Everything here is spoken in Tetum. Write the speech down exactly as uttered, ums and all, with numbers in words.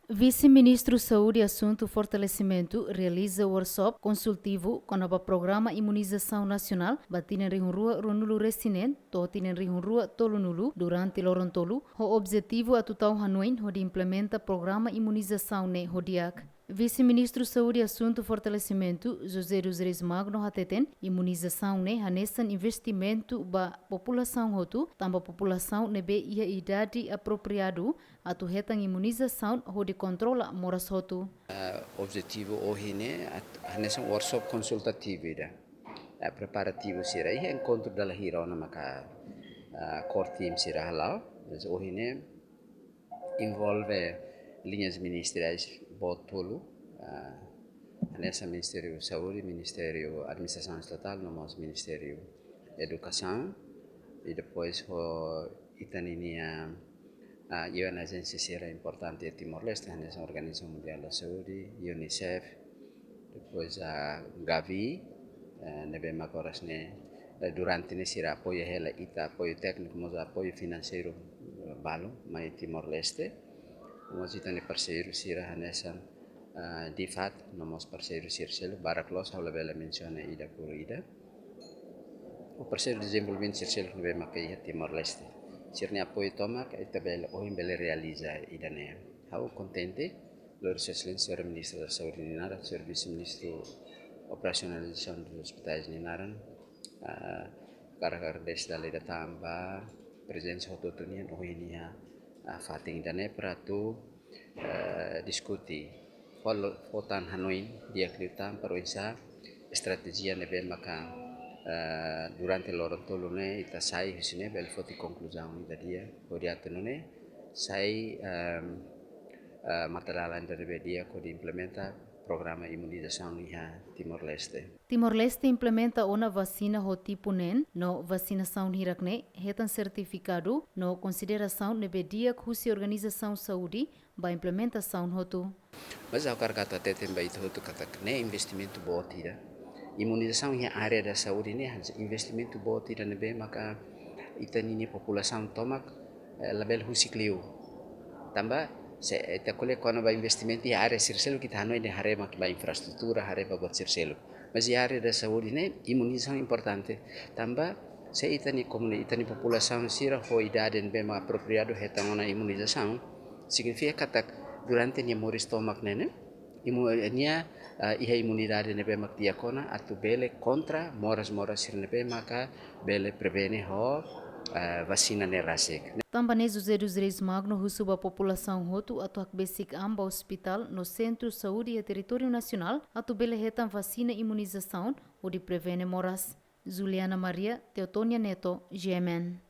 Vise-Ministru Saúde Asuntu Fortalesimentu realiza workshop konsultivu kona-ba programa imunizasaun nasionál ba tinan rihun rua ruanulu-resin-neen to'o tinan rihun rua tolunulu durante loron tolu, ho objetivu atu tau hanoin hodi implementa programa imunizasaun ne'e ho di'ak. Vise-Ministru Saúde Asuntu Fortalesimentu, José dos Reis Magno hateten, imunizasaun ne'e hanesan investimentu ba populasaun hotu, tanba populasaun ne'ebé iha idade apropriadu atu hetan imunizasaun hodi kontrola moras hotu. Ah, objetivu ohin ne'e at-, hanesan workshop konsultativu ida. Ah, preparativu sira iha enkontru dala hira ona maka, ah, core team sira hala'o. Mas ohin ne'e envolve liñas ministeriais boot tolu, ah, hanesan Ministériu Saúde, Ministériu Administrasaun Estatál, no mós Ministériu Edukasaun. I depois ho ita-ninia, ah, iha ajénsia sira importante iha Timor-Leste, hanesan Organizasaun Mundiál da Saúde, UNICEF, depois, ah, Gavi, eh, ne'ebé maka oras ne'e, eh, durante ne'e sira apoiu hela ita, apoiu tékniku, mós apoiu finanseiru, eh, balu, mai Timor-Leste. Mós ita-nia parseiru sira hanesan, ah, DFAT, no mós parseiru sira seluk, barak loos ha'u labele mensiona ida por ida. Ho parseiru dezenvolvimentu sira seluk ne'ebé maka iha Timor-Leste. Sira-nia apoiu tomak, ita bele, ohin bele realiza ida-ne'e. Ha'u kontente, lori Sua Exelénsia Señora Ministra da Saúde nia naran, Señór Vise-Ministru Operasionalizasaun dos Hospitais nia naran, ah, hakarak agradese dala ida tan ba prezensa hotu-hotu nian ohin iha, ah, fatin ida-ne'e para atu, eh, diskute, fó lo-, fó tan hanoin di'ak liután para oinsá estratéjia ne'ebé maka, eh, durante loron tolu ne'e ita sai husi ne'e bele foti konkluzaun ida di'ak, hodi atu nune'e sai, ehm, eh, matadalan ida ne'ebé di'ak hodi implementa programa imunizasaun iha Timor-Leste. Timor-Leste implementa ona vasina ho tipu neen, no vasinasaun hirak-ne'e hetan sertifikadu no konsiderasaun ne'ebé di'ak husi organizasaun saúde ba implementasaun hotu. Mas ha'u hakarak atu hateten ba ita hotu katak ne'e investimentu boot ida. Imunizasaun iha área da saúde ne'e hanesan investimentu boot ida ne'ebé maka ita-ninia populasaun tomak, eh, labele husik liu. Tanba se ita ko'alia kona-ba investimentu iha área sira seluk, ita hanoin dehan haree mak ba infraestrutura, haree ba buat sira seluk. Mas iha área da saúde ne'e imunizasaun importante. Tanba se ita-nia komuni-, ita-nia populasaun sira ho idade ne'ebé mak apropriadu hetan ona imunizasaun, signifika katak durante nia moris tomak ne'e, ne'e, imu-, nia, eh, iha imunidade ne'ebé mak di'ak ona atu bele kontra moras-moras sira ne'ebé maka bele prevene ho, eh, vasina ne'e rasik. Tanba ne'e José dos Reis Magno husu ba populasaun hotu atu hakbesik an ba ospitál no sentru saúde iha territóriu nasionál atu bele hetan vasina imunizasaun hodi prevene moras. Juliana Maria, Teotonia Neto, G M N.